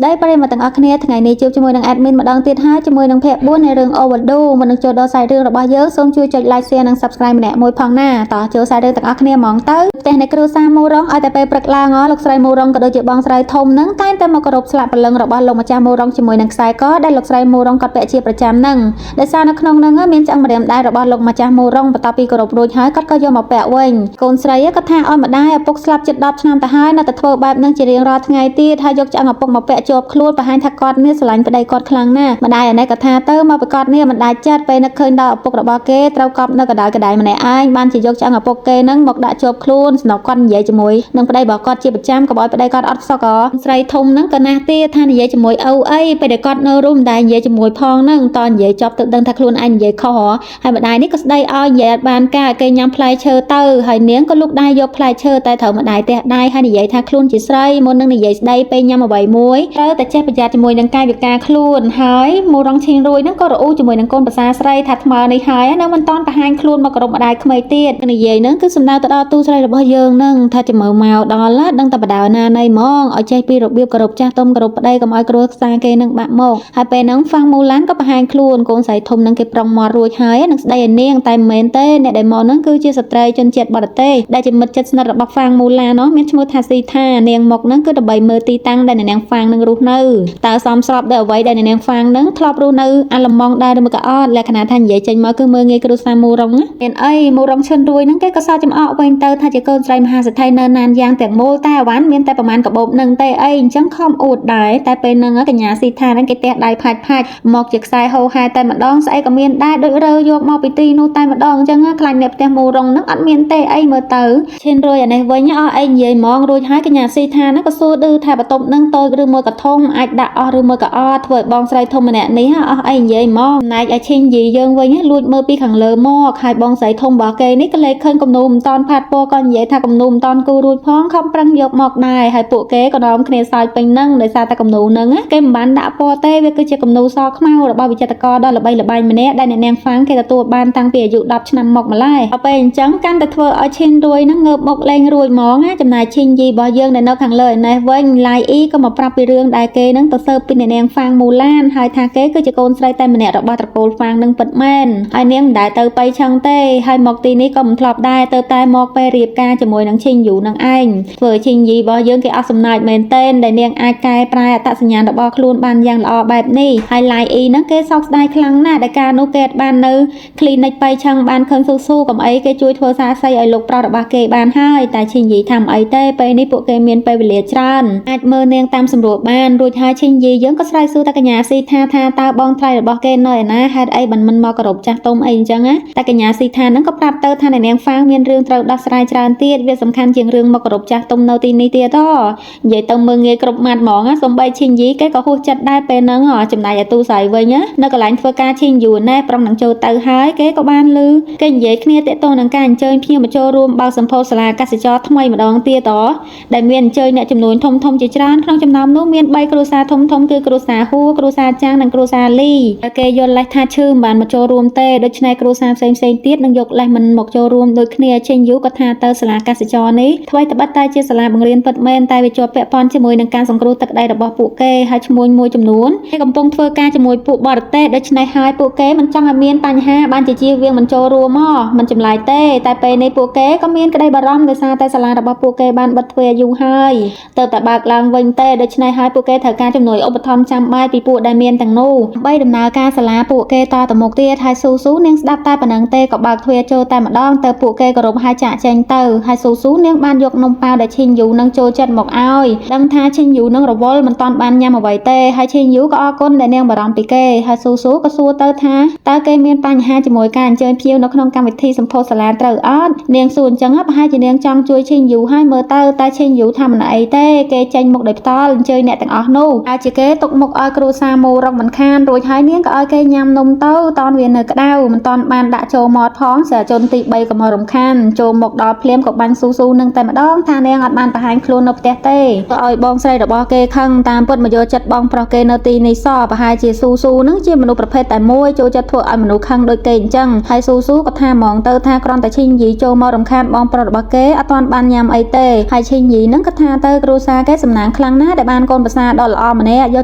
ដីប្រិយមិត្តទាំងអស់គ្នាថ្ងៃនេះជួបជាមួយនឹង admin ម្ដងទៀតហើយជាមួយនឹងភាគ4នៃរឿង Overdose មុននឹងចូលដល់សាច់រឿងរបស់យើងសូមជួយចុច like share និង subscribe ម្នាក់មួយផងណាតោះចូលសាច់រឿងទាំងអស់គ្នាហ្មងទៅផ្ទះនៃគ្រួសារមូរ៉ុងឲ្យតែពេលព្រឹកឡើងលោកស្រីមូរ៉ុងក៏ដូចជាបងស្រីធំនឹងតែងតែមកគោរពស្លាកព្រលឹងរបស់លោកម្ចាស់មូរ៉ុងជាមួយនឹងខ្សែកដែលលោកស្រីមូរ៉ុងគាត់ពាក់ជាប្រចាំនឹងដោយសារនៅក្នុងនឹងមានឆ្អឹងម្រាមដៃរបស់លោកម្ចាស់មូរ៉ុងបន្ទាប់ពីគោរពរួចហើយគាត់ក៏យកមកពាក់វិញកូនស្រីក៏ថាឲ្យម្ដាយឪពុកស្លាប់ជិត10ឆ្នាំទៅហើយនៅតែធ្វើបែបនឹងជារៀងរាល់ថ្ងៃទៀតហើយយកឆ្អឹងឪពុកមកពាក់ជាប់ខ្លួនបង្ហាញថាគាត់នេះស្រឡាញ់ប្តីគាត់ខ្លាំងណាស់ម្ដាយអានេះក៏ថាទៅមកពីគាត់នេះមិនដាច់ចិត្តពេលនឹកឃើញដល់ឪពុករបស់គេត្រូវកប់នៅកណ្ដាលកណ្ដាលម្នាក់ឯងបានជាយកឆ្អឹងឪពុកគេនឹងមកដាក់ជាប់ខ្លួនសំណុកគាត់និយាយជាមួយនឹងប្តីរបស់គាត់ជាប្រចាំកុំឲ្យប្តីគាត់អត់សុខស្រីធំនឹងក៏ណាស់ទៀតថានិយាយជាមួយឪអីពេលដែលគាត់នៅរួមម្ដាយនិយាយជាមួយផងនឹងតនិយាយចប់ទៅដឹងថាខ្លួនឯងនិយាយខុសហើយម្ដាយនេះក៏ស្ដីឲ្យនិយាយអត់បានការគេញ៉ាំផ្លែឈើទៅហើយនាងក៏លូកដៃយកផ្លែឈើតែត្រូវម្ដាយទះដៃហើយនិយាយថាខ្លួនជាស្រីមុននឹងនិយាយស្ដីពេលញ៉ាំអ្វីមួយត្រូវតែចេះប្រយ័ត្នជាមួយនឹងកាយវិការខ្លួនហើយមូរងឈីងរួយហ្នឹងក៏រអ៊ូជាមួយនឹងកូនប្រសាស្រីថាថ្មើនេះហើយនៅមិនតាន់បង្ហាញខ្លួនមកគោរពម្ដាយក្មេកទៀតនិយាយហ្នឹងគឺសំដៅទៅដល់ទូស្រីរបស់យើងហ្នឹងថាចាំមើលមកដល់ដឹងតែបដៅណាណីហ្មងឲ្យចេះពីរបៀបគោរពចាស់ទុំគោរពប្តីកុំឲ្យគ្រួសារគេនឹងបាក់មកហើយពេលហ្នឹងហ្វាំងមូឡានក៏បង្ហាញខ្លួនកូនស្រីធំនឹងគេប្រុងមករួចហើយនឹងស្ដីឲ្យនាងតែមិនមែនទេអ្នកដែលមកហ្នឹងគឺជាស្ត្រីជនជាតិបរទេសដែលជាមិត្តជិតស្និទ្ធរបស់ហ្វាំងមូឡាននោះមានឈ្មោះថាស៊ីថានាងមកហ្នឹងគឺដើម្បីមើលទីតាំងដែលអ្នកនាងហ្វាំងនឹងរស់នៅតើសមស្របដោយអ្វីដែលអ្នកនាងហ្វាំងនឹងធ្លាប់រស់នៅអាឡម៉ង់ដែរឬមួយក៏អត់លក្ខណៈថានិយាយចេញមកគឺមើលងាយគ្រួសារមូរុងណាមានអីមូរុងឈិនរួយហ្នឹងគេក៏សើចចំអកវិញទៅថាជាកូនស្រីមហាសេដ្ឋីនៅណានយ៉ាងទាំងមូលតែអវ៉ាន់មានតែប្រហែលកាបូបនឹងទេអីអញ្ចឹងខំអួតដែរតែពេលហ្នឹងកញ្ញាស៊ីថាហ្នឹងគេទះដៃផាច់ផាច់មកជាខ្សែហោហែតែម្ដងស្អីក៏មានដែរដូចរើយកមកពីទីនោះតែម្ដងអញ្ចឹងខ្លាញ់អ្នកផ្ទះមូរុងហ្នឹងអត់មានទេអីមើលទៅឈិនរួយអានេះវិញអស់អីនិយាយហ្មងរួចហើយកញ្ញាស៊ីថាហ្នឹងក៏សួរឌឺថាបន្ទប់ហ្នឹងតូចឬមួយក៏ធំអាចដាក់អស់ឬមួយក៏អត់ធ្វើឲ្យបងស្រីធំម្នាក់នេះអស់អីនិយាយហ្មងចំណែកឲ្យឈិញយីយើងវិញលួចមើលពីខាងលើមកហើយបងស្រីធំរបស់គេនេះក៏លេខឃើញគំនូមិនតាន់ផាត់ពណ៌ក៏និយាយថាគំនូមិនតាន់គូរួចផងខំប្រឹងយកមកដែរហើយពួកគេក៏នាំគ្នាសើចពេញនឹងដោយសារតែគំនូហ្នឹងគេមិនបានដាក់ពណ៌ទេវាគឺជាគំនូសខ្មៅរបស់វិចិត្រករដ៏ល្បីល្បាញម្នាក់ដែលអ្នកនាងហ្វាំងគេទទួលបានតាំងពីអាយុ10ឆ្នាំមកម្ល៉េះដល់ពេលអញ្ចឹងកាន់តែធ្វើឲ្យឈិនរួយហ្នឹងងើបមកលេងរួចហ្មងណាចំណែកឈិញយីរបស់យើងដែលនៅខាងលើឯនេះវិញឡៃអ៊ីក៏មកប្រាប់ពីរឿងដែលគេហ្នឹងទៅស៊ើបពីអ្នកនាងហ្វាំងមូឡានហើយថាគេគឺជាកូនស្រីតែម្នាក់របស់ត្រកូលហ្វាំងនឹងពិតមែនហើយនាងមិនដែលទៅបៃឆឹងទេហើយមកទីនេះក៏មិនធ្លាប់ដែរទៅតែមកពេលរៀបការជាមួយនឹងឈិញយូនឹងឯងធ្វើឈិញយីរបស់យើងគេអស់សំណើចមែនទែនដែលនាងអាចកែប្រែអត្តសញ្ញាណរបស់ខ្លួនបានយ៉ាងល្អបែបនេះហើយឡៃអ៊ីហ្នឹងគេសោកស្ដាយខ្លាំងណាស់ដែលការនោះគេអត់បាននៅគ្លីនិកបៃឆឹងបានឃើញស៊ូស៊ូកុំអីគេជួយធ្វើសារស័យឲ្យលោកប្រុសរបស់គេបានហើយតែឈិញយីធ្វើអីទេពេលនេះពួកគេមានពេលវេលាច្រើនអាចមើលនាងតាមសម្រួលបានរួចហើយឈិញយីយើងក៏ស្រែកសួរតែកញ្ញាស៊ីថាថាតើបងថ្លៃរបស់គេនៅឯណាហេតុអីបានមិនមកគោរពចាស់ទុំអីអញ្ចឹងណាតែកញ្ញាស៊ីថាហ្នឹងក៏ប្រាប់ទៅថាអ្នកនាងហ្វាងមានរឿងត្រូវដោះស្រាយច្រើនទៀតវាសំខាន់ជាងរឿងមកគោរពចាស់ទុំនៅទីនេះទៀតនិយាយទៅមើលងាយគ្រប់ម៉ាត់ហ្មងណាសំបីឈិញយីគេក៏ហួសចិត្តដែរពេលហ្នឹងចំណែកឯទូស្រីវិញណានៅកន្លែងធ្វើការឈិញយូណែប្រុងនឹងចូលទៅហើយគេក៏បានលឺគេនិយាយគ្នាទាក់ទងនឹងការអញ្ជើញភ្ញៀវមកចូលរួមបើកសម្ពោធសាលាកសិចរថ្មីម្ដងទៀតដែលមានអញ្ជើញអ្នកចំនួនធំធំជាច្រើនក្នុងចំណោមនោះមាន3គ្រួសារធំធំគឺគ្រួសារហ៊ួគ្រួសារចាងនិងគ្រួសារលីគេយល់លេសថាឈឺមិនបានមកចូលរួមទេដូច្នេះគ្រួសារផ្សេងផ្សេងទៀតនឹងយកលេសមិនមកចូលរួមដូចគ្នាឈិញយូក៏ថាទៅសាលាកសិចរនេះថ្មីត្បិតតែជាសាលាបង្រៀនពិតមែនតែវាជាប់ពាក់ព័ន្ធជាមួយនឹងការសង្គ្រោះទឹកដីរបស់ពួកគេហើយឈ្មួញមួយចំនួនគេកំពុងធ្វើការជាមួយពួកបរទេសដូច្នេះហើយពួកគេមិនចង់ឲ្យមានបញ្ហាបានជាជៀសវាងមិនចូលរួមមិនចម្លែកទេតែពេលនេះពួកគេក៏មានក្តីបារម្ភដោយសារតែសាលារបស់ពួកគេបានបិទទ្វារយូរហើយទៅតែបើកឡើងវិញទេដូច្នេះហើយពួកគេត្រូវការជំនួយឧបត្ថម្ភចាំបាច់ពីពួកដែលមានទាំងនោះដើម្បីដំណើរការសាលាពួកគេតទៅមុខទៀតហើយស៊ូស៊ូនាងស្ដាប់តែប៉ុណ្ណឹងទេក៏បើកទ្វារចូលតែម្ដងទៅពួកគេគោរពហើយចាក់ចេញទៅហើយស៊ូស៊ូនាងបានយកនំប៉ាវដែលឈិញយូនឹងចូលចិត្តមកឲ្យដឹងថាឈិញយូនឹងរវល់មិនតាន់បានញ៉ាំអ្វីទេហើយឈិញយូក៏អរគុណដែលនាងបារម្ភពីគេហើយស៊ូស៊ូក៏សួរទៅថាតើគេមានបញ្ហាជាមួយការអញ្ជើញភ្ញៀវនៅក្នុងកម្មវិធីសម្ពោធសាលាត្រូវអត់នាងសួរអញ្ចឹងប្រហែលជានាងចង់ជួយឈិញយូហើយមើលទៅតែឈិញយូថាមិនអីទេគេចេញមុខដោយផ្ទាល់អញ្ជើញអ្នកទាំងអស់នោះហើយជាគេទុកមុខឲ្យគ្រួសារមូរកមិនខានរួចហើយនាងក៏ឲ្យគេញ៉ាំនំទៅតនវានៅក្តៅមិនតាន់បានដាក់ចូលមាត់ផងសារជនទី3ក៏មករំខានចូលមកដល់ភ្លាមក៏បាញ់ស៊ូស៊ូនឹងតែម្ដងថានាងអត់បានបង្ហាញខ្លួននៅផ្ទះទេក៏ឲ្យបងស្រីរបស់គេខឹងតាមពិតមកយកចិត្តបងប្រុសគេនៅទីនេះសប្រហែលជាស៊ូស៊ូនឹងជាមនុស្សប្រភេទតែមួយចូលចិត្តធ្វើឲ្យមនុស្សខឹងដូចគេអញ្ចឹងហើយស៊ូស៊ូក៏ថាហ្មងទៅថាគ្រាន់តែឈិញយីចូលមករំខានបងប្រុសរបស់គេអត់ទាន់បានញ៉ាំអីទេហើយឈិញយីនឹងក៏ថាទៅគ្រួសារគេសំណាងខ្លាំងណាស់ដែលបានកូន ប្រសាដ៏ល្អម្នាក់យក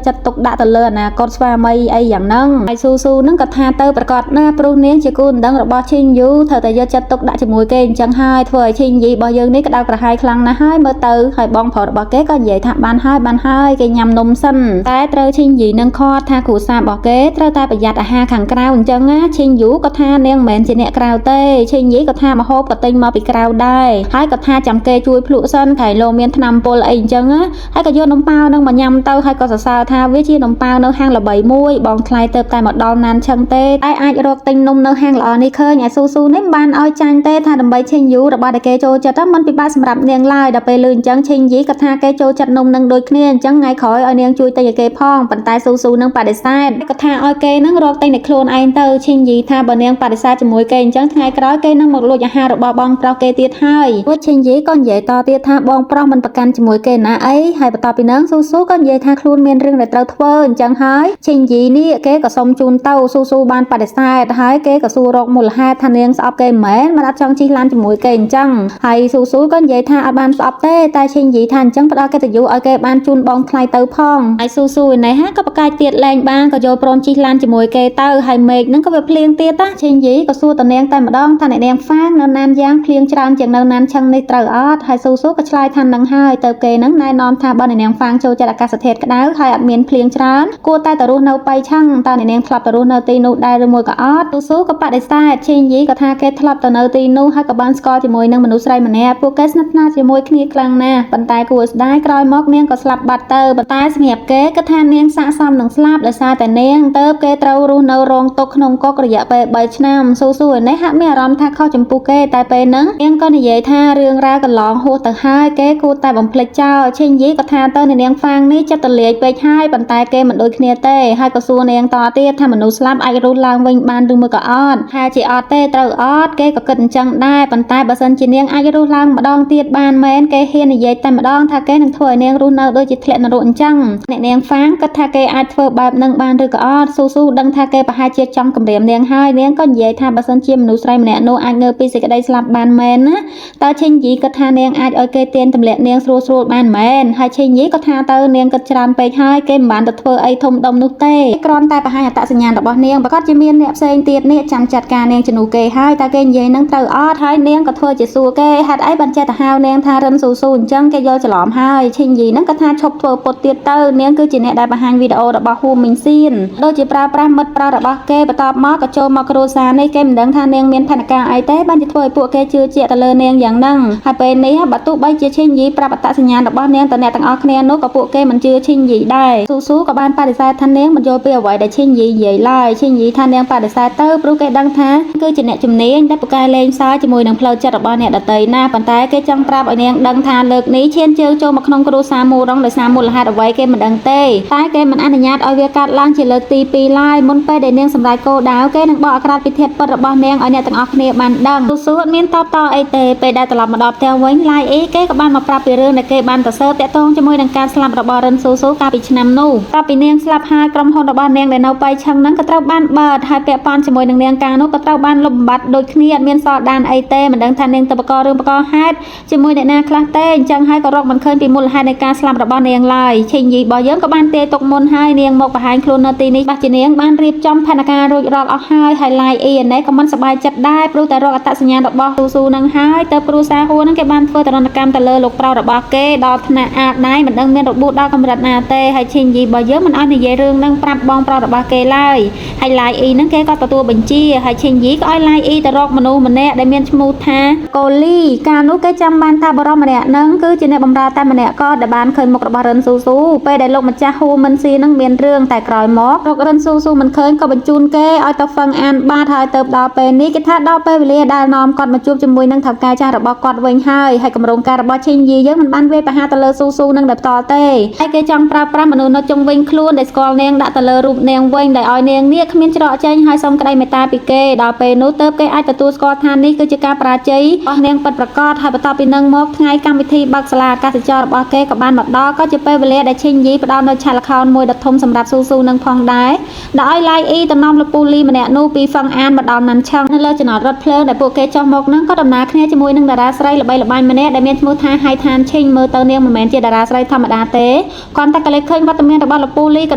ចិត្តទុកដាក់ទៅលើអនាគតស្វាមីអីយ៉ាងហ្នឹងហើយស៊ូស៊ូហ្នឹងក៏ថាទៅប្រកាសណាព្រោះនាងជាគូដណ្ដឹងរបស់ឈីងយូត្រូវតែយកចិត្តទុកដាក់ជាមួយគេអញ្ចឹងហើយធ្វើឲ្យឈីងយីរបស់យើងនេះក្តៅក្រហាយខ្លាំងណាស់ហើយមើលទៅហើយបងប្រុសរបស់គេក៏និយាយថាបានហើយបានហើយគេញ៉ាំនំសិនតែត្រូវឈីងយីនឹងខាត់ថាគ្រួសាររបស់គេត្រូវតែប្រយ័ត្នអាហារខាងក្រៅអញ្ចឹងណាឈីងយូក៏ថានាងមិនមែនជាអ្នកក្រៅទេឈីងយីក៏ថាម្ហូបក៏ទិញមកពីក្រៅដែរហើយក៏ថាចាំគេជួយភ្លក់សិនខែលោមានថ្នាំពុលអីអញ្ចឹងណាហើយក៏យកនំប៉ាវនឹងមកញ៉ាំទៅហើយក៏សរសើរថាវាជានំប៉ាវនៅហាងល្បីមួយបងថ្លៃទៅតែមកដល់ណានឆឹងទេតែអាចរកទិញនំនៅហាងល្អនេះឃើញអាស៊ូស៊ូនេះមិនបានឲ្យចាញ់ទេថាដើម្បីឈិញយូរបស់ដែលគេចូលចិត្តហ្នឹងมันពិបាកសម្រាប់នាងឡើយដល់ពេលលឺអញ្ចឹងឈិញយីក៏ថាគេចូលចិត្តនំនឹងដូចគ្នាអញ្ចឹងថ្ងៃក្រោយឲ្យនាងជួយទិញឲ្យគេផងប៉ុន្តែស៊ូស៊ូនឹងបដិសេធក៏ថាឲ្យគេនឹងរកទិញតែខ្លួនឯងទៅឈិញយីថាបើនាងបដិសេធជាមួយគេអញ្ចឹងថ្ងៃក្រោយគេនឹងមកលួចអាហាររបស់បងប្រុសគេទៀតហើយពួកឈិញយីក៏និយាយតទៀតថាបងប្រុសមិនប្រកាន់ជាមួយគេណាអីហើយបន្ទាប់ពីហ្នឹងស៊ូស៊ូក៏និយាយថាខ្លួនមានរឿងដែលត្រូវធ្វើអញ្ចឹងហើយឈិញយីនេះគេក៏សុំជូនទៅស៊ូស៊ូបានបដិសេធហើយគេក៏សួររកមូលហេតុថានាងស្អប់គេមិនមែនមិនអត់ចង់ជិះឡានជាមួយគេអញ្ចឹងហើយស៊ូស៊ូក៏និយាយថាអត់បានស្អប់ទេតែឈិញយីថាអញ្ចឹងផ្ដល់កិត្តិយសឲ្យគេបានជូនបងថ្លៃទៅផងហើយស៊ូស៊ូឯនេះហាក៏ប្រកាសទៀតលែងបានក៏យល់ព្រមជិះឡានជាមួយគេទៅហើយមេឃហ្នឹងក៏វាភ្លៀងទៀតណាឈិញយីក៏សួរតនាងតែម្ដងថាអ្នកនាងហ្វាងនៅណានយ៉ាងភ្លៀងច្រើនជាងនៅណានឆឹងនេះត្រូវអត់ហើយស៊ូស៊ូក៏ឆ្លើយថានឹងហើយទៅគេហ្នឹងណែនាំថាបើអ្នកនាងហ្វាងចូលចិត្តអាកាសធាតុក្តៅហើយអត់មានភ្លៀងច្រើនគួរតែទៅរស់នៅប៉ៃឆឹងតើអ្នកនាងធ្លាប់ទៅរស់នៅទីនោះដែរឬមួយក៏អត់ស៊ូស៊ូក៏បដិសេធឈិញយីក៏ថាគេធ្លាប់ទៅនៅទីនោះហើយក៏បានស្គាល់ជាមួយនឹងមនុស្សស្រីម្នាក់ពួកគេស្និទ្ធស្នាលជាមួយគ្នាខ្លាំងណាស់ប៉ុន្តែគួរឲ្យស្ដាយក្រោយមកនាងក៏ស្លាប់បាត់ទៅប៉ុន្តែសម្រាប់គេក៏ថានាងស័ក្តិសមនឹងស្លាប់ដោយសារតែនាងទៅគេត្រូវរស់នៅរងទុក្ខក្នុងគុករយៈពេល3ឆ្នាំស៊ូស៊ូឯនេះហាក់មានអារម្មណ៍ថាខុសចំពោះគេតែពេលហ្នឹងនាងក៏និយាយថារឿងរ៉ាវកន្លងហួសទៅហើយគេគួរតែបំភ្លេចចោលឈិញយីក៏ថាទៅនាងហ្វាងនេះចិត្តទលាយពេកហើយប៉ុន្តែគេមិនដូចគ្នាទេហើយក៏សួរនាងតទៀតថាមនុស្សស្លាប់អាចរស់ឡើងវិញបានឬមួយក៏អត់ថាជាអត់ទេត្រូវអត់គេក៏គិតអញ្ចឹងដែរប៉ុន្តែបើសិនជានាងអាចរស់ឡើងម្ដងទៀតបានមែនគេហ៊ាននិយាយតែម្ដងថាគេនឹងធ្វើឲ្យនាងរស់នៅដូចជាធ្លាក់នរកអញ្ចឹងអ្នកនាងហ្វាងគិតថាគេអាចធ្វើបែបនឹងបានឬក៏អត់ស៊ូស៊ូដឹងថាគេប្រហែលជាចង់គំរាមនាងហើយនាងក៏និយាយថាបើសិនជាមនុស្សស្រីម្នាក់នោះអាចងើបពីសេចក្តីស្លាប់បានមែនណាតើឈិញយីគិតថានាងអាចឲ្យគេទានទម្លាក់នាងស្រួលស្រួលបានមែនហើយឈិញយីក៏ថាទៅនាងគិតច្រើនពេកហើយគេមិនបានទៅធ្វើអីធំដុំនោះទេគ្រាន់តែបង្ហាញអត្តសញ្ញាណរបស់នាងប្រកាសជាមានអ្នកផ្សេងទៀតនេះចាំចាត់ការនាងជំនួសគេហើយតើគេនិយាយនឹងត្រូវអត់ហើយនាងក៏ធ្វើជាសួរគេហេតុអីបានចេះទៅហៅនាងថារិនស៊ូស៊ូអញ្ចឹងគេយល់ច្រឡំហើយឈិញយីហ្នឹងក៏ថាឈប់ធ្វើពុតទៀតទៅនាងគឺជាអ្នកដែលបង្ហាញវីដេអូរបស់ហ៊ូមីងសៀនដូចជាប្រើប្រាស់មិត្តប្រុសរបស់គេបន្ទាប់មកក៏ចូលមកគ្រួសារនេះគេមិនដឹងថានាងមានផែនការអីទេបានជាធ្វើឲ្យពួកគេជឿជាក់ទៅលើនាងយ៉ាងហ្នឹងហើយពេលនេះបើទោះបីជាឈិញយីប្រាប់អត្តសញ្ញាណរបស់នាងទៅអ្នកទាំងអស់គ្នានោះក៏ពួកគេមិនជឿឈិញយីដែរស៊ូស៊ូក៏បានបដិសេធថានាងមិនយល់ពីអ្វីដែលឈិញយីនិយាយឡើយឈិញយីថានាងបដិសេធទៅព្រោះគេដឹងថាគឺជាអ្នកជំនាញដែលពូកែលេងសើចជាមួយនឹងផ្លូវចិត្តរបស់អ្នកដទៃណាប៉ុន្តែគេចង់ប្រាប់ឲ្យនាងដឹងថាលើកនេះឈានជើងចូលមកក្នុងគ្រួសារមូរ៉ុងដោយសារមូលហេតុអ្វីគេមិនដឹងទេតែគេមិនអនុញ្ញាតឲ្យវាកើតឡើងជាលើកទី2ឡើយមុនពេលដែលនាងសម្រេចគោលដៅគេនឹងបកអក្រាតពិធាតុពិតរបស់នាងឲ្យអ្នកទាំងអស់គ្នាបានដឹងស៊ូស៊ូអត់មានតបតអីទេពេលដែលត្រឡប់មកដល់ផ្ទះវិញឡាយអីគេក៏បានមកប្រាប់ពីរឿងដែលគេបានទៅសើតាក់ទងជាមួយនឹងការស្លាប់របស់រិនស៊ូស៊ូកាលពីឆ្នាំនោះតពីនាងស្លាប់ហើយក្រុមហ៊ុនរបស់នាងដែលនៅប៉ៃឆឹងហ្នឹងក៏ត្រូវបានបើកហើយពាក់ព័ន្ធជាមួយនឹងនាងកាលនោះក៏ត្រូវបានលុបបំបាត់ដូចគ្នាអត់មានសល់ដានអីទេមិនដឹងថានាងទៅបង្ករឿងបង្កហេតុជាមួយអ្នកណាខ្លះទេអញ្ចឹងហើយក៏រកមិនឃើញពីមូលហេតុនៃការស្លាប់របស់នាងឡើយឈិញយីរបស់យើងក៏បានទាយទុកមុនហើយនាងមកបង្ហាញខ្លួននៅទីនេះបាសជានាងបានរៀបចំផែនការរួចរាល់អស់ហើយហើយឡាយអ៊ីនេះក៏មិនសប្បាយចិត្តដែរព្រោះតែរកអត្តសញ្ញាណរបស់ស៊ូស៊ូនឹងហើយទៅគ្រួសារហួរនឹងគេបានធ្វើទរណកម្មទៅលើលោកប្រុសរបស់គេដល់ថ្នាក់អាដៃមិនដឹងមានរបួសដល់កម្រិតណាទេហើយឈិញយីរបស់យើងមិនអស់និយាយរឿងនឹងប្រាប់បងប្រុសរបស់គេឡើយហើយឡាយអ៊ីនឹងគេក៏ទទួលបញ្ជាហើយឈិញយីក៏ឲ្យឡាយអ៊ីទៅរកមនុស្សម្នាក់ដែលមានឈ្មោះថាកូលីកាលនោះគេចាំបានថាបុរសម្នាក់នឹងគឺជាអ្នកបម្រើតែម្នាក់ក៏ដែលបានឃើញមុខរបស់រិនស៊ូស៊ូពេលដែលលោកម្ចាស់ហ៊ូមិនស៊ីនឹងមានរឿងតែក្រោយមករករិនស៊ូស៊ូមិនឃើញក៏បញ្ជូនគេឲ្យទៅហ្វឹងអានបាតហើយទៅដល់ពេលនេះគេថាដល់ពេលវេលាដែលនាំគាត់មកជួបជាមួយនឹងថៅកែចាស់របស់គាត់វិញហើយហើយគម្រោងការរបស់ឈិញយីយើងមិនបានវាយប្រហារទៅលើស៊ូស៊ូនឹងដោយផ្ទាល់ទេហើយគេចង់ប្រើប្រាស់មនុស្សនៅជុំវិញខ្លួនដែលស្គាល់នាងដាក់ទៅលើរូបនាងវិញដែលឲ្យនាងនេះគ្មានច្រកចេញហើយសុំក្តីមេត្តាពីគេដល់ពេលនោះទើបគេអាចទទួលស្គាល់ថានេះគឺជាការបរាជ័យរបស់នាងពិតប្រាកដហើយបន្ទាប់ពីនឹងមកថ្ងៃកម្មវិធីបើកសាលាអាកាសចររបស់គេក៏បានមកដល់ក៏ជាពេលវេលាដែលឈិញយីផ្ដល់នូវឆាកល្ខោនមួយដ៏ធំសម្រាប់ស៊ូស៊ូនឹងផងដែរដែលឲ្យឡាយអ៊ីតំណំលពូលីម្នាក់នោះពីហ្វឹងអានមកដល់ណាន់ឆឹងនៅលើចំណតរថភ្លើងដែលពួកគេចុះមកនឹងក៏ដំណើរគ្នាជាមួយនឹងតារាស្រីល្បីល្បាញម្នាក់ដែលមានឈ្មោះថាហៃឋានឈិញមើលទៅនាងមិនមែនជាតារាស្រីធម្មតាទេ គ្រាន់តែក៏លេចឃើញវត្តមានរបស់លោកពូលីក៏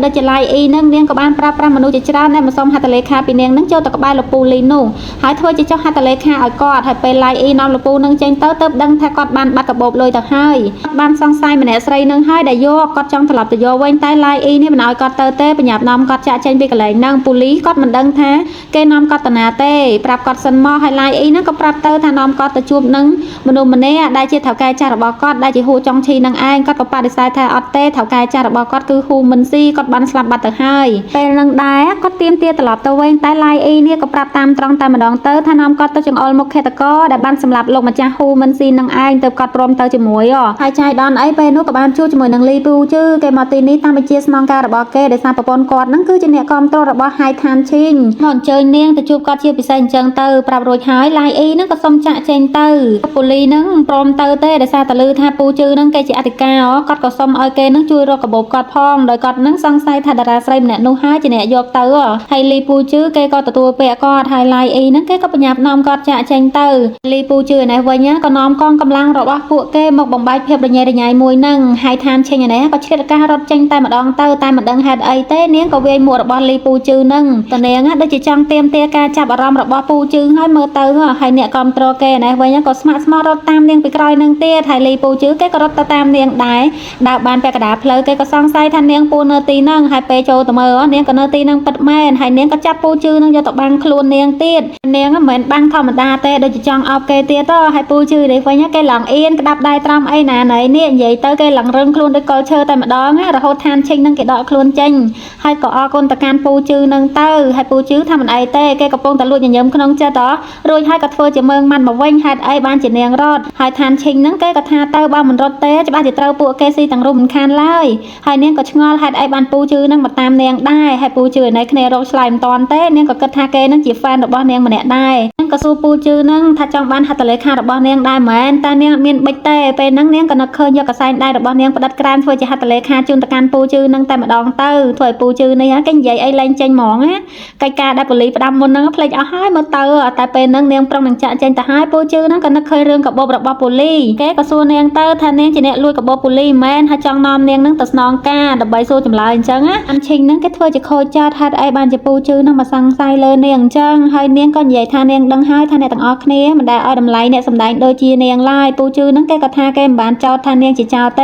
ដូចជាឡៃអ៊ីនឹងនាងក៏បានប្រើប្រាស់មនុស្សជាច្រើនដែលមកសុំហត្ថលេខាពីនាងនឹងចូលទៅក្បែរលោកពូលីនោះហើយធ្វើជាចុះហត្ថលេខាឲ្យគាត់ហើយពេលឡៃអ៊ីនាំលោកពូនឹងចេញទៅទៅដឹងថាគាត់បានបាត់កាបូបលុយទៅហើយគាត់បានសង្ស័យម្នាក់ស្រីនឹងហើយដែលយកគាត់ចង់ត្រឡប់ទៅយកវិញតែឡៃអ៊ីនេះមិនឲ្យគាត់ទៅទេបញ្ញាប់នាំគាត់ចាក់ចេញពីកន្លែងហ្នឹងពូលីគាត់មិនដឹងថាគេនាំគាត់ទៅណាទេប្រាប់គាត់សិនមកហើយឡៃអ៊ីហ្នឹងក៏ប្រាប់ទៅថានាំគាត់ទៅជួបនឹងមនុស្សម្នាក់ដែលជាថៅកែចាស់របស់គាត់ដែលជាហ៊ូចុងឈីនឹងឯងគាត់ក៏បដិសេធថាអត់ទេថៅកែចាស់របស់គាត់គឺហ៊ូមិនស៊ីគាត់បានស្លាប់បាត់ទៅហើយពេលនឹងដែរគាត់ទាមទារត្រឡប់ទៅវិញតែឡៃអ៊ីនេះក៏ប្រាប់តាមត្រង់តែម្ដងទៅថានាំគាត់ទៅចង្អុលមុខឃាតករដែលបានសម្លាប់លោកម្ចាស់ហ៊ូមិនស៊ីនឹងឯងទៅគាត់ព្រមទៅជាមួយហើយចាយដនអីពេលនោះក៏បានជួបជាមួយនឹងលីពូជឺគេមកទីនេះតាមបញ្ជាស្នងការរបស់គេដោយសារប្រពន្ធគាត់នឹងគឺជាអ្នកគ្រប់គ្រងរបស់ហៃឋានឈីងមកអញ្ជើញនាងទៅជួបគាត់ជាពិសេសអញ្ចឹងទៅប្រាប់រួចហើយឡៃអ៊ីនឹងក៏សុំចាក់ចេញទៅពូលីនឹងព្រមទៅទេដោយសារតលឺថាពូជឺនឹងគេជាអធិការគាត់ក៏សុំឲ្យគេនឹងជួយរកកាបូបគាត់ផងដោយគាត់នឹងសង្ស័យថាតារាស្រីម្នាក់នោះហើយជាអ្នកយកទៅហើយលីពូជឺគេក៏ទទួលពាក្យគាត់ហើយឡៃអ៊ីនឹងគេក៏បញ្ញាប់នាំគាត់ចាក់ចេញទៅលីពូជឺឯនេះវិញក៏នាំកងកម្លាំងរបស់ពួកគេមកបំបែកភាពរញ៉េរញ៉ៃមួយនឹងហើយឋានឆេងឯនេះក៏ឆ្លៀតឱកាសរត់ចេញតែម្ដងទៅតែមិនដឹងហេតុអីទេនាងក៏វាយមួករបស់លីពូជឺនឹងតនាងដូចជាចង់ទាមទារការចាប់អារម្មណ៍របស់ពូជឺហើយមើលទៅហើយអ្នកគ្រប់គ្រងគេឯនេះវិញក៏ស្ម័គ្រស្មោះរត់តាមនាងពីក្រោយនឹងទៀតហើយលីពូជឺគេក៏រត់ទៅតាមនាងដែរដើរបានពាក់កណ្ដាលផ្លូវគេក៏សង្ស័យថានាងពូនៅទីហ្នឹងហើយពេលចូលទៅមើលនាងក៏នៅទីហ្នឹងពិតមែនហើយនាងក៏ចាប់ពូជឺនឹងយកទៅបាំងខ្លួននាងទៀតនាងមិនមែនបាំងធម្មតាទេដូចជាចង់អោបគេទៀតទៅហើយពូជឺនេះវិញគេឡើងអៀនក្តាប់ដៃត្រំអីណាណីនេះនិយាយទៅគេឡើងរឹងខ្លួនដូចកលឈើតែម្ដងរហូតឋានឈិញនឹងគេដកខ្លួនចេញហើយក៏អរគុណទៅកាន់ពូជឺនឹងទៅហើយពូជឺថាមិនអីទេគេកំពុងតែលួចញញឹមក្នុងចិត្តរួចហើយក៏ធ្វើជាមើងម៉ាត់មកវិញហេតុអីបានជានាងរត់ហើយឋានឈិញនឹងគេក៏ថាទៅបើមិនរត់ទេច្បាស់ជាត្រូវពួកគេស៊ីទាំងរុំមិនខានឡើយហើយនាងក៏ឆ្ងល់ហេតុអីបានពូជឺនឹងមកតាមនាងដែរហើយពូជឺនៅគ្នារកឆ្លើយមិនតាន់ទេនាងក៏គិតថាគេនឹងជាហ្វេនរបស់នាងម្នាក់ដែរនាងក៏សួរពូជឺនឹងថាចង់បានហត្ថលេខារបស់នាងដែរមែនតែនាងអត់មានបិចទេពេលហ្នឹងនាងក៏នឹកឃើញយកកសែងដៃរបស់នាងផ្ដិតក្រាមធ្វើជាហត្ថលេខាជូនទៅកាន់ពូជឺនឹងតែម្ដងទៅធ្វើឲ្យពូជឺនេះគេនិយាយអីលែងចេញហ្មងណាកិច្ចការដែលប៉ូលីសផ្ដាំមុនហ្នឹងភ្លេចអស់ហើយមើលទៅតែពេលហ្នឹងនាងប្រុងនឹងចាក់ចេញទៅហើយពូជឺហ្នឹងក៏នឹកឃើញរឿងកាបូបរបស់ប៉ូលីសគេក៏សួរនាងទៅថានាងជាអ្នកលួចកាបូបប៉ូលីសមែនហើយចង់នាំនាងហ្នឹងទៅស្នងការដើម្បីសួរចម្លើយអញ្ចឹងណាអានឈិងហ្នឹងគេធ្វើជាខូចចាត់ហេតុអីបានជាពូជឺហ្នឹងមកសង្ស័យលើនាងអញ្ចឹងហើយនាងក៏និយាយថានាងដឹងហើយថាអ្នកទាំងអស់គ្នាមិនដែលឲ្យតម្លៃអ្នកសម្ដែងដូចជានាងឡើយពូជឺហ្នឹងគេក៏ថាគេមិនបានចោទថានាងជាចោរទ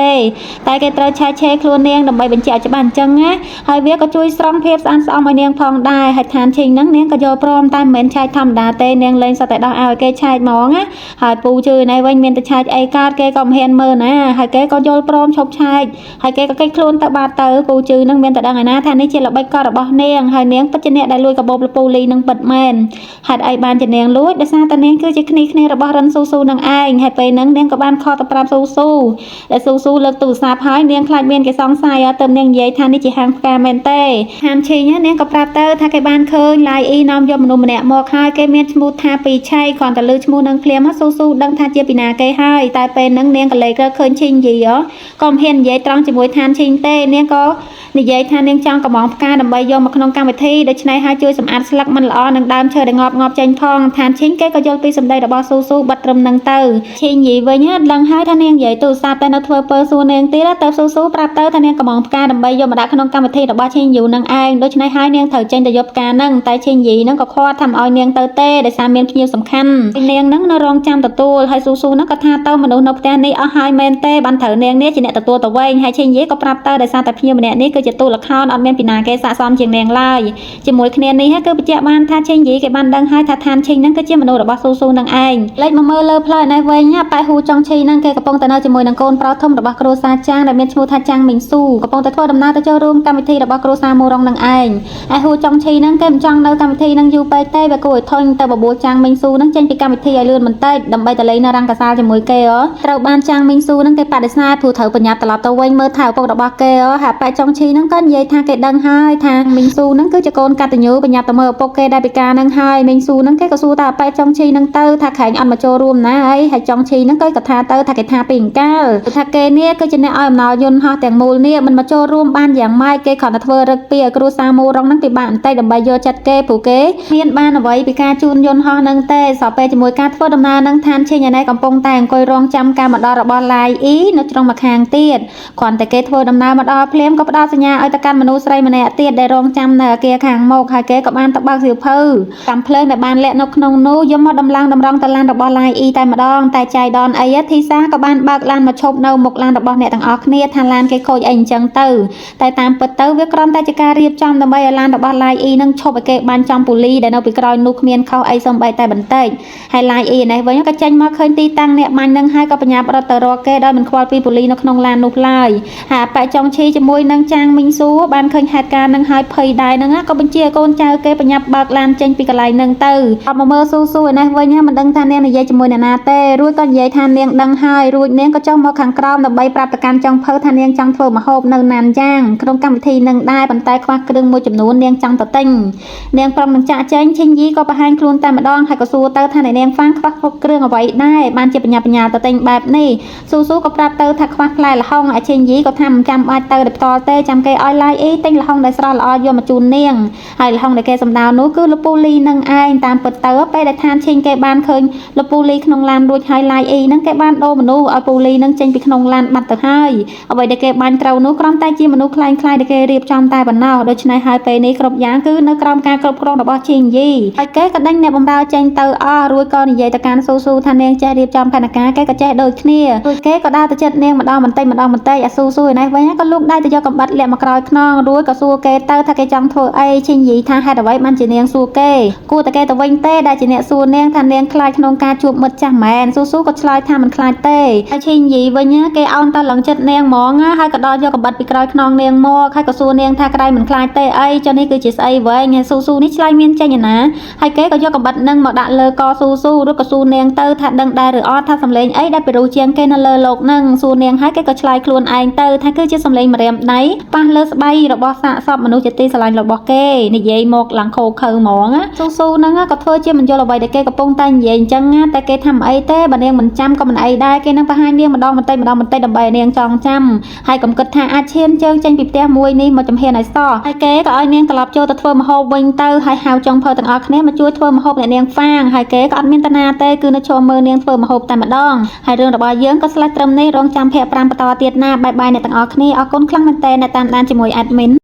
េតែគេត្រូវឆែកឆេរខ្លួននាងដើម្បីបញ្ជាក់ច្បាស់អញ្ចឹងណាហើយវាក៏ជួយស្រង់ភាពស្អាតស្អំឲ្យនាងផងដែរហើយឋានឈិងហ្នឹងនាងក៏យល់ព្រមតែមិនមែនឆែកធម្មតាទេនាងលែងសត្វតែដោះឲ្យគេឆែកហ្មងណាហើយពូជឿនេះវិញមានតែឆែកអីកើតគេក៏មិនហ៊ានមើលណាហើយគេក៏យល់ព្រមឈប់ឆែកហើយគេក៏គេចខ្លួនទៅបាត់ទៅពូជឿនឹងមានតែដឹងឯណាថានេះជាល្បិចកលរបស់នាងហើយនាងពិតជាអ្នកដែលលួចកាបូបលពូលីនឹងពិតមែនហេតុអីបានជានាងលួចដោយសារតែនាងគឺជាគ្នាគ្នារបស់រិនស៊ូស៊ូនឹងឯងហើយពេលហ្នឹងនាងក៏បានខកទៅប្រាប់ស៊ូស៊ូដែលស៊ូស៊ូលើកទូរស័ព្ទហើយនាងខ្លាចមានគេសង្ស័យទៅនាងនិយាយថានេះជាហាងផ្កាមែនទេហានឈីងនាងក៏ប្រាប់ទៅថាគេបានឃើញឡាយអ៊ីនាំយកមនុស្សម្នាក់មកហើយគេមានឈ្មោះថាពីឆៃគ្រាន់តែលើឈ្មោះនឹងភ្លាមស៊ូស៊ូដឹងថាជាពីណាគេហើយតែពេលហ្នឹងនាងក៏លេចឃើញឈីងយីក៏មិនហ៊ាននិយាយត្រង់ជាមួយឋានឈីងទេនាងក៏និយាយថានាងចង់កំងផ្កាដើម្បីយកមកក្នុងកម្មវិធីដូច្នេះហើយជួយសម្អាតស្លឹកមិនល្អនិងដើមឈើដែលងាប់ងាប់ចេញផងឋានឈីងគេក៏យល់ពីសម្ដីរបស់ស៊ូស៊ូបាត់ត្រឹមនឹងទៅឈីងយីវិញដឹងហើយថានាងនិយាយទូរស័ព្ទតែនៅធ្វើពើសួរនាងទៀតទៅស៊ូស៊ូប្រាប់ទៅថានាងកំងផ្កាដើម្បីយកមកដាក់ក្នុងកម្មវិធីរបស់ឈីងយូនឹងឯងដូច្នេះហើយនាងត្រូវចេញទៅយកផ្កានឹងតែឈីងយីនឹងក៏ខាត់ថាមិនឲ្យនាងទៅទេដោយសារមានភ្ញៀវសំខាន់នាងនឹងនៅរងចាំទទួលហើយស៊ូស៊ូនឹងក៏ថាទៅមនុស្សនៅផ្ទះនេះអស់ហើយមែនទេបានត្រូវនាងនេះជាអ្នកទទួលទៅវិញហើយឈីងយីក៏ប្រាប់ទៅដោយសារតែភ្ញៀវម្នាក់នេះគឺជាទូល្ខោនអត់មានពីណាគេស័ក្តិសមជាងនាងឡើយជាមួយគ្នានេះគឺបញ្ជាក់បានថាឈីងយីគេបានដឹងហើយថាឋានឈីងនឹងគឺជាមនុស្សរបស់ស៊ូស៊ូនឹងឯងលេចមកមើលលើផ្លូវនេះវិញប៉ែហ៊ូចុងឈីនឹងគេកំពុងតែនៅជាមួយនឹងកូនប្រុសធំរបស់គ្រួសារចាងដែលមានឈ្មោះថាចាងមីងស៊ូកំពុងតែធ្វើដំណើរទៅចូលរួមកម្មវិធីរបស់គ្រួសារមូរ៉ុងនឹងឯងឯហ៊ូចុងឈីនឹងគេមិនចង់នៅកម្មវិធីនឹងយូរពេកទេវាគួរឲ្យធុញទៅបបួលចាងមីងស៊ូនឹងចេញពីកម្មវិធីឲ្យលឿនបន្តិចដើម្បីទៅលេងនៅរង្គសាលជាមួយគេត្រូវបានចាងមីងស៊ូនឹងគេបដិសេធព្រោះត្រូវបញ្ញាប់ត្រឡប់ទៅវិញមើលថែឪពុករបស់គេហើយប៉ែចុងឈីនឹងក៏និយាយថាគេដឹងហើយថាមីងស៊ូនឹងគឺជាកូនកតញ្ញូបញ្ញាប់ទៅមើលឪពុកគេដែលពិការនឹងហើយមីងស៊ូនឹងគេក៏សួរថាប៉ែចុងឈីនឹងទៅថាខែងអត់មកចូលរួមណាអីហើយចុងឈីនឹងក៏ថាទៅថាគេថាពីអង្កលថាគេនេះគឺជាអ្នកឲ្យអំណោយយន្តហោះទាំងមូលនេះមិនមកចូលរួមបានយ៉ាងម៉េចគេគ្រាន់តែធ្វើរឹកពីឲ្យគ្រួសារមូរងនឹងពិបាកបន្តិចដើម្បីយកចិត្តគេព្រោះគេមានបានអ្វីពីការជូនយន្តហោះនឹងទេសពពេលជាមួយការធ្វើដំណើរនឹងឋានឈិញឯនេះកំពុងតែអង្គុយរងចាំការមកដល់របស់ឡាយអ៊ីនៅជ្រុងម្ខាងទៀត គ្រាន់តែគេធ្វើដំណើរមកដល់ភ្លាមក៏ផ្ដល់សញ្ញាឲ្យទៅកាន់មនុស្សស្រីម្នាក់ទៀតដែលរងចាំនៅអគារខាងមុខហើយគេក៏បានទៅបើកសៀវភៅកាំភ្លើងដែលបានលាក់នៅក្នុងនោះយកមកដំឡើងតម្រង់ទៅឡានរបស់ឡាយអ៊ីតែម្ដងតែចៃដនអីធីសាក៏បានបើកឡានមកឈប់នៅមុខឡានរបស់អ្នកទាំងអស់គ្នាថាឡានគេខូចអីអញ្ចឹងទៅតែតាមពិតទៅវាគ្រាន់តែជាការរៀបចំដើម្បីឲ្យឡានរបស់ឡាយអ៊ីនឹងឈប់ឲ្យគេបានចំពូលីដែលនៅពីក្រោយនោះគ្មានខុសអីសំបីតែបន្តិចហើយឡាយអ៊ីនេះវិញក៏ចេញមកឃើញទីតាំងអ្នកបាញ់នឹងហើយក៏បញ្ញាប់រត់ទៅរកគេដោយមិនខ្វល់ពីពូលីនៅក្នុងឡាននោះឡើយហើយប៉ែចុងឈីជាមួយនឹងចាងមីងសួរបានឃើញហេតុការណ៍នឹងហើយភ័យដែរនឹងក៏បញ្ជាឲ្យកូនចៅគេបញ្ញាប់បើកឡានចេញពីកន្លែងនឹងទៅអត់មកមើលស៊ូស៊ូឯនេះវិញមិនដឹងថានាងនិយាយជាមួយអ្នកណាទេរួចក៏និយាយថានាងដឹងហើយរួចនាងក៏ចុះមកខាងក្រោមដើម្បីប្រាប់ទៅកាន់ចុងភៅថានាងចង់ធ្វើម្ហូបនៅណានយ៉ាងក្នុងកម្មវិធីនឹងដែរប៉ុន្តែខ្វះគ្រឿងមួយចំនួននាងចង់ទៅទិញនាងប្រុងនឹងចាក់ចែងឈិញយីក៏បង្ហាញខ្លួនតែម្ដងហើយក៏សួរទៅថាអ្នកនាងហ្វាងខ្វះគ្រឿងអ្វីដែរបានជាបញ្ញាបញ្ញាទៅទិញបែបនេះស៊ូស៊ូក៏ប្រាប់ទៅថាខ្វះផ្លែល្ហុងអាឈិញយីក៏ថាមិនចាំបាច់ទៅដោយផ្ទាល់ទេចាំគេឲ្យឡាយអីទិញល្ហុងដែលស្រស់ល្អយកមកជូននាងហើយល្ហុងដែលគេសម្ដៅនោះគឺលពូលីនឹងឯងតាមពិតទៅពេលដែលឋានឈិញគេបានឃើញលពូលីក្នុងឡានរួចហើយឡាយអីហ្នឹងគេបានដូរមនុស្សឲ្យពូលីនឹងចេញពីក្នុងឡានបាត់ទៅហើយអ្វីដែលគេបាញ់ត្រូវនោះគ្រាន់តែជាមនុស្សក្លែងក្លាយដែលគេរៀបចំតែប៉ុណ្ណោះដូច្នេះហើយពេលនេះគ្រប់យ៉ាងគឺនៅក្រោមការគ្រប់គ្រងរបស់ឈីងយីហើយគេក៏ដេញអ្នកបម្រើចេញទៅអស់រួចក៏និយាយទៅកាន់ស៊ូស៊ូថានាងចេះរៀបចំផែនការគេក៏ចេះដូចគ្នារួចគេក៏ដើរទៅចិត្តនាងម្ដងបន្តិចម្ដងបន្តិចអាស៊ូស៊ូឯនេះវិញក៏លូកដៃទៅយកកំបិតលាក់មកក្រោយខ្នងរួចក៏សួរគេទៅថាគេចង់ធ្វើអីឈីងយីថាហេតុអ្វីបានជានាងសួរគេគួរតែគេទៅវិញទេដែលជាអ្នកសួរនាងថានាងខ្លាចក្នុងការជួបមិត្តចាស់មែនស៊ូស៊ូក៏ឆ្លើយថាមិនខ្លាចទេហើយឈីងយីវិញគេអោនទៅឡើងចិត្តនាងហ្មងហើយក៏ដល់យកកំបិតពីក្រោយខ្នងនាងមកហើយក៏សួរនាងថាក្រៃមិនខ្លាចទេអីចុះនេះគឺជាស្អីវិញហើយស៊ូស៊ូនេះឆ្លើយមានចេញឯណាហើយគេក៏យកកំបិតនឹងមកដាក់លើកស៊ូស៊ូឬក៏សួរនាងទៅថាដឹងដែរឬអត់ថាសំលេងអីដែលពិរោះជាងគេនៅលើលោកនឹងសួរនាងហើយគេក៏ឆ្លើយខ្លួនឯងទៅថាគឺជាសំលេងម្រាមដៃប៉ះលើស្បៃរបស់សាកសពមនុស្សជាទីស្រឡាញ់របស់គេនិយាយមកឡើងខោខើហ្មងស៊ូស៊ូហ្នឹងក៏ធ្វើជាមិនយល់អ្វីដែលគេកំពុងតែនិយាយអញ្ចឹងតែគេថាមិនអីទេបើនាងមិនចាំក៏មិនអីដែរគេនឹងបង្ហាញនាងម្ដងបន្តិចម្ដងបន្តិចដើម្បីឲ្យនាងចងចាំហើយកុំគិតថាអាចឈានជើងចេញពីផ្ទះមួយនេះមកចំហៀនឲ្យសោះហើយគេក៏ឲ្យនាងត្រឡប់ចូលទៅធ្វើម្ហូបវិញទៅហើយហៅចុងភៅទាំងអស់គ្នាមកជួយធ្វើម្ហូបអ្នកនាងហ្វាងហើយគេក៏អត់មានតាណាទេគឺនៅឈរមើលនាងធ្វើម្ហូបតែម្ដងហើយរឿងរបស់យើងក៏ស្លេះត្រឹមនេះរងចាំភាគ5បន្តទៀតណាបាយបាយអ្នកទាំងអស់គ្នាអរគុណខ្លាំងមែនទែនអ្នកតាមដានជាមួយ admin។